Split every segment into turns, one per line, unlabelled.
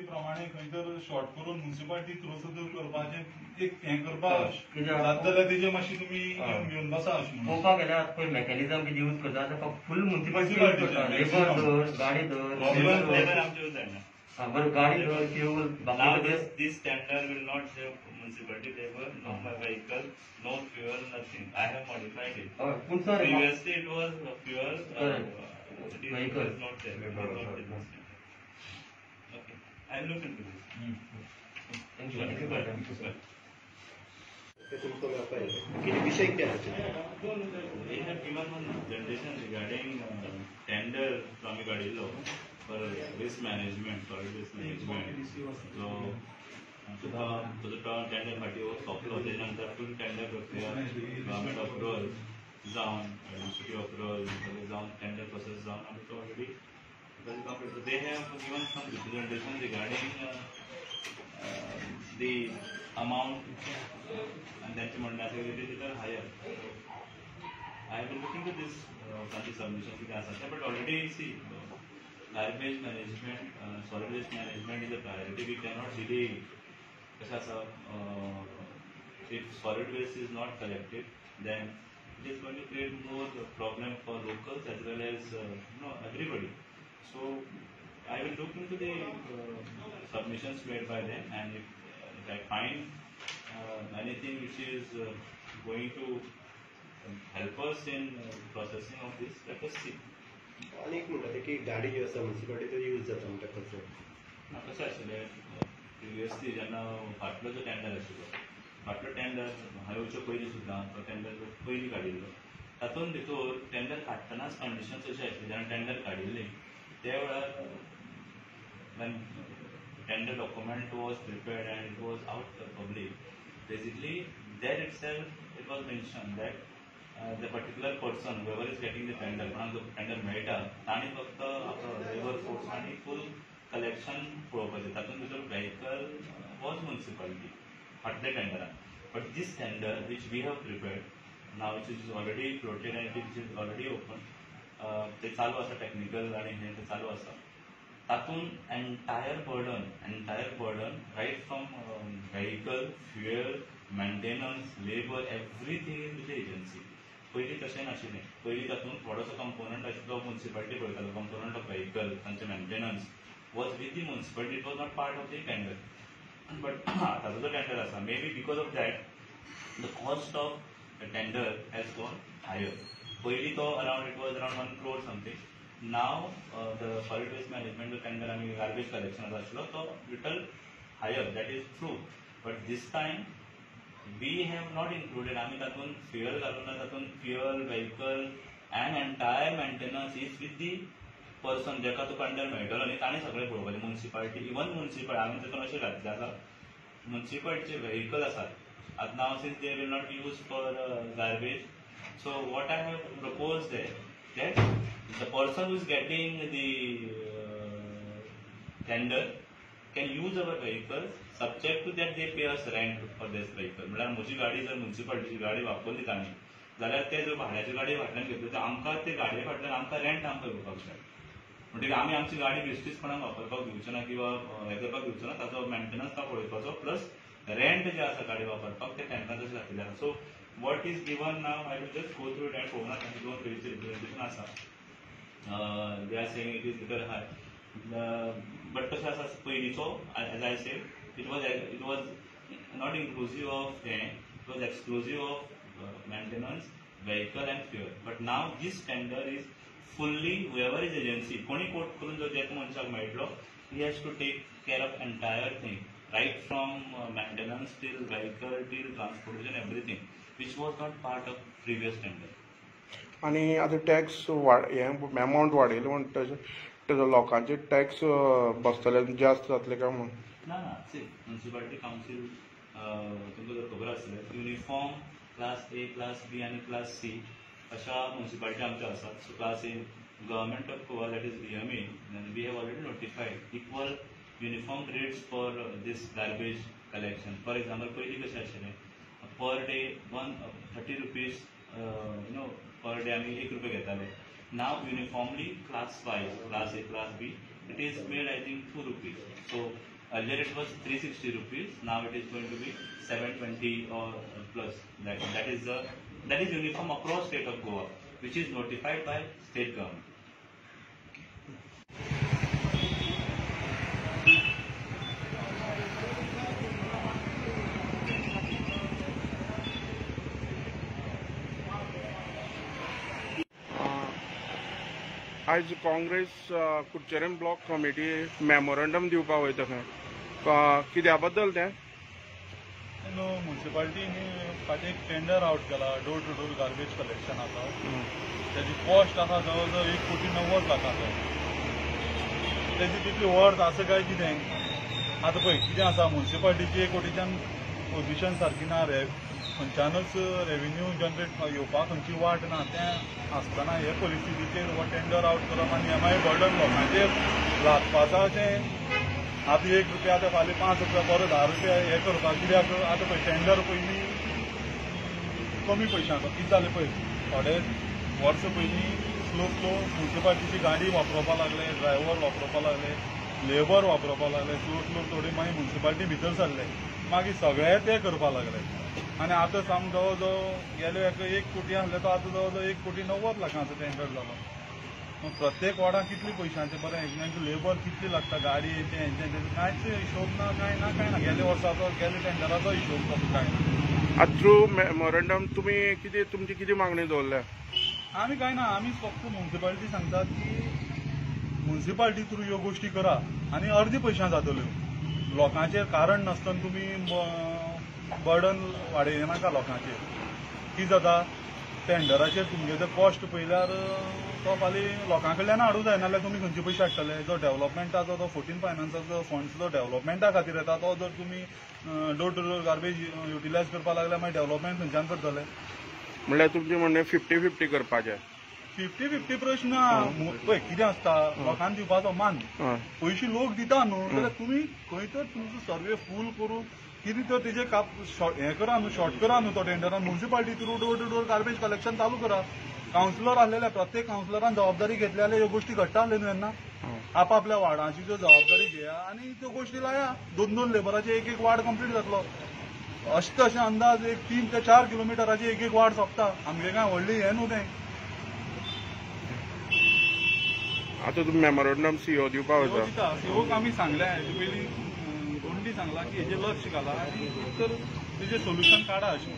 प्रमाणे खंय तर शॉर्ट करून म्युन्सिपालिटी थ्रू सुद्दां करपाचें एक हें करपाक जात जाल्यार तेजेर मातशी तुमी घेवन बसा अशें म्हणून.
पळोवपाक गेल्यार पळय मॅकॅनिजम कितें यूज करता आतां फक्त फूल म्युन्सिपालिटी यूज करता. लेबर धर, गाडी धर,
लेबर आमचे यूज जायना.
बरं, गाडी धर, fuel.
Now this tender will not have municipality labor, no my vehicle, no fuel, nothing. I have modified it.
पूण sir,
Previously it was fuel, it is
Vehicle.
It is not there. It is not there. Okay, I'll look into this.
Thank you, thank you sir.
ते तुमकां मेळपा येयलें, कितें विशय कितें आसा?
They have given one presentation regarding tender जो आमी काडिल्लो for waste management, solid waste management. जो आमचो तो टेंडर फाटीं सोंपलो, तेच्या नंतर फूल टेंडर प्रक्रिया, गव्हर्मेंट अप्रुवल जावन, एडमिनिस्ट्रेटीव अप्रुवल सगळें जावन, टेंडर प्रोसेस जावन आमी तो already complete. They have given some representation regarding the amount आनी तांचें म्हणणें आसा की it is little higher. I will look into this, तांचे सबमिशन कितें आसा तें. But already see, garbage management, solid waste management is a priority. We cannot delay. कशें आसा, if solid waste is not collected, then it is going to create more problem for locals as well as everybody. So I will look into the submissions made by them, and if I find anything which is going to help us in processing of this, let us see.
आनी एक म्हणटा ते की गाडी जी आसा म्युन्सिपालिटीचो use जाता म्हणटा खर्च.
ना, कशें आशिल्लें, प्रिवियसली जेन्ना फाटलो जो टेंडर आशिल्लो, फाटलो टेंडर हांवें येवचे पयलीं सुद्दां तो टेंडर पयलीं काडिल्लो, तातूंत भितर टेंडर काडटनाच कंडिशन्स अशें आशिल्ले, जेन्ना टेंडर काडिल्लें त्या वेळार, when tender document was prepared and it was out to the public, basically there itself it was mentioned that the particular person, whoever is getting the tender, कोणाक जो टेंडर मेळटा तांणी फक्त आपलो लेबर फोर्स आनी फूल कलेक्शन पळोवपाचें. तातूंत भितर व्हेकल वॉज म्युन्सिपालिटी फाटल्या टेंडरान. But this tender which we have prepared now, which is already floated and which is already open, ते चालू आसा, टॅक्निकल आनी हें ते चालू आसा, तातूंत entire burden right from vehicle, fuel, maintenance, labour, everything is with agency. पयलीं तशें नाशिल्लें. पयलीं तातूंत थोडोसो कंपोनंट आशिल्लो म्युन्सिपालिटी पळयतालो, कंपोनंट ऑफ व्हेकल, तांचें maintenance was with the municipality. It was not part of the tender. But आतांचो जो टेंडर आसा, maybe because of that the cost of the tender has gone higher. पयलीं तो around, it was around 1 crore something. Now the solid waste management tender आमी garbage कलेक्शनाचो आशिल्लो तो little higher, that is true. But this time we have not included, आमी तातूंत fuel घालूंक ना. तातूंत fuel, vehicle and entire maintenance is with the person जेका तो टेंडर मेळटलो न्ही, ताणें सगळें पळोवपाचें. म्युन्सिपालिटी, इवन म्युन्सिपालिटी, आमी तातूंत अशें घातलें आसा, म्युन्सिपालिटीचे व्हेकल आसात आतां, now since they will not use for garbage, so what I have propose that the person who is getting the tender can use our vehicles, subject to that they pay us rent for this vehicle. म्हळ्यार म्हजी गाडी जर म्युन्सिपालिटीची गाडी वापरली तांणी जाल्यार ते जर भाड्याची गाडी फाटल्यान घेतली तर आमकां ते गाडये फाटल्यान आमकां रेंट आमकां दिवपाक जाय. म्हणटकीर आमी आमची गाडी बेश्टीच कोणाक वापरपाक दिवचे ना किंवा हें करपाक दिवचो ना. ताचो मेंटेनन्स तो पळोवपाचो, प्लस रेंट जे आसा गाडी वापरपाक ते तांकां तशें घातलेलें आसा. So what is given now, I will just go through that. पळोवना, तांचे दोन पेजीचें रिप्रेझेंटेशन आसा. They are saying it is little high, but कशें आसा, पयलींचो, as I said, it was not inclusive of हें, it was exclusive of maintenance, vehicle and fuel. But now this tender is fully, whoever is agency, कोणी कोट करून जो ज्या मनशाक मेळटलो, he has to take care of entire thing, right from maintenance till vehicle till transportation, everything, which was not part of previous tender.
आनी आतां tax वाड हें अमावंट वाडयले म्हणटा, लोकांचे टॅक्स बसतले, जास्त जातले काय म्हणून?
ना ना, सी, म्युन्सिपालिटी कावन्सील, तुमकां जर खबर आसलें, uniform class A, class B आनी क्लास सी अशा म्युन्सिपालिटी आमच्यो आसात. So class A, government of Goa, that is BMA, we have already notified equal uniform rates for this garbage collection. For example, पयलीं कशें आशिल्लें, per day ₹130, per day आमी 1 रुपया घेताले. Now uniformly class wise, class A, class B, it is made I think 2 rupees. So earlier it was 360 rupees, now it is going to be 720 or plus. That is uniform across state of Goa, which is notified by state government.
आयज Congress Curchorem block committee memorandum दिवपाक वयता खंय, कित्या बद्दल तें?
न्हू म्युनिसिपालिटीन फाटीं एक टेंडर आवट केला door to door garbage collection आसा, तेजी कॉस्ट आसा जवळ जवळ 1,90 कोटी. तेजी तितली वर्थ आसा काय कितें? आतां पळय कितें आसा, म्युनिसिपालिटीची 1 कोटीच्यान पोजिशन सारकी ना, खंयच्यानूच रेवेन्यू जनरेट येवपाक खंयची वाट ना. तें आसतना हे परिस्थितीचेर हो टेंडर आवट करप आनी मागीर बर्डन लोकांचेर लादपाचें. आतां 1 रुपया, आतां फाल्यां 5 रुपया, परत 10 रुपया हें करपाक कित्याक? आतां पळय टेंडर पयलीं कमी पयशांचो कितें जालें पळय, थोडे वर्सां पयलीं स्लो स्लो म्युनिसिपालिटीची गाडी वापरपाक लागले, ड्रायव्हर वापरपाक लागले, लेबर वापरपाक लागले, स्लो स्लो थोडी मागीर म्युनिसिपालिटी भितर सरले, मागीर सगळे ते करपाक लागले. आनी आतां साम जवळ जवळ गेले 1 कोटी आसले तो आतां जवळ जवळ 1,90 कोटींचो टेंडर जालो. प्रत्येक वॉर्डाक कितली पयशांचे बरें लेबर कितली लागता, गाडी हेंचे कांयच हिशोब ना, कांय ना, कांय ना. गेले वर्साचो गेले टेंडराचो हिशोब तसो कांय ना.
आतां थ्रू मेमोरंडम तुमी कितें तुमची कितें मागणी दवरल्या?
आमी कांय ना, आमी फक्त म्युनिसिपालिटी सांगतात की म्युनिसिपालिटी थ्रू ह्यो गोश्टी करा आनी अर्दी पयशां जातल्यो. लोकांचेर कारण नासतना तुमी बर्डन वाडयनाका लोकांचेर. कितें जाता, टेंडराचेर तुमगे कॉस्ट पळयल्यार तो फाल्यां लोकां कडल्यान हाडूंक जाय, नाजाल्यार तुमी खंयचे पयशे हाडटले? जो डेव्हलपमेंटाचो तो 14 फायनान्साचो फंड्स जो डेव्हलपमेंटा खातीर येता तो जर तुमी door to door garbage utilise करपाक लागल्यार मागीर डेव्हलपमेंट खंयच्यान करतले?
म्हणल्यार तुमचें म्हणणें 50-50 करपाचें?
50-50 प्रश्न ना. पळय कितें आसता, लोकांक दिवपाचो मान पयशे लोक दिता न्हू, जाल्यार तुमी खंय तर तुमचो सर्वे फूल करून कितें तर तेजे हें करा न्हू, शॉर्ट करा न्हू तो टेंडरान. Municipality through door to door garbage collection चालू करा. कावन्सिलर आसलेले प्रत्येक कावन्सिलरान जबाबदारी घेतली जाल्यार ह्यो गोश्टी घडटा आसल्यो न्हू तेन्ना. आपापल्या वार्डांची ज्यो जबाबदारी घेया आनी त्यो गोश्टी लाया. 2-2 लेबराचे 1-1 वार्ड कंप्लीट जातलो. अशें तशें अंदाज एक 3 ते 4 किलोमिटराचे 1-1 वार्ड सोंपता. आमगे काय व्हडली हें न्हू तें.
आतां तुमी मेमोरंडम सीओ दिवपाक वता?
दिता. सीओक आमी सांगलें हेजे पयलीं, दोन सांगला की हेजेर लक्ष घाला आनी तर तेजें सोल्युशन काडा अशें.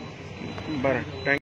बरें, thank you.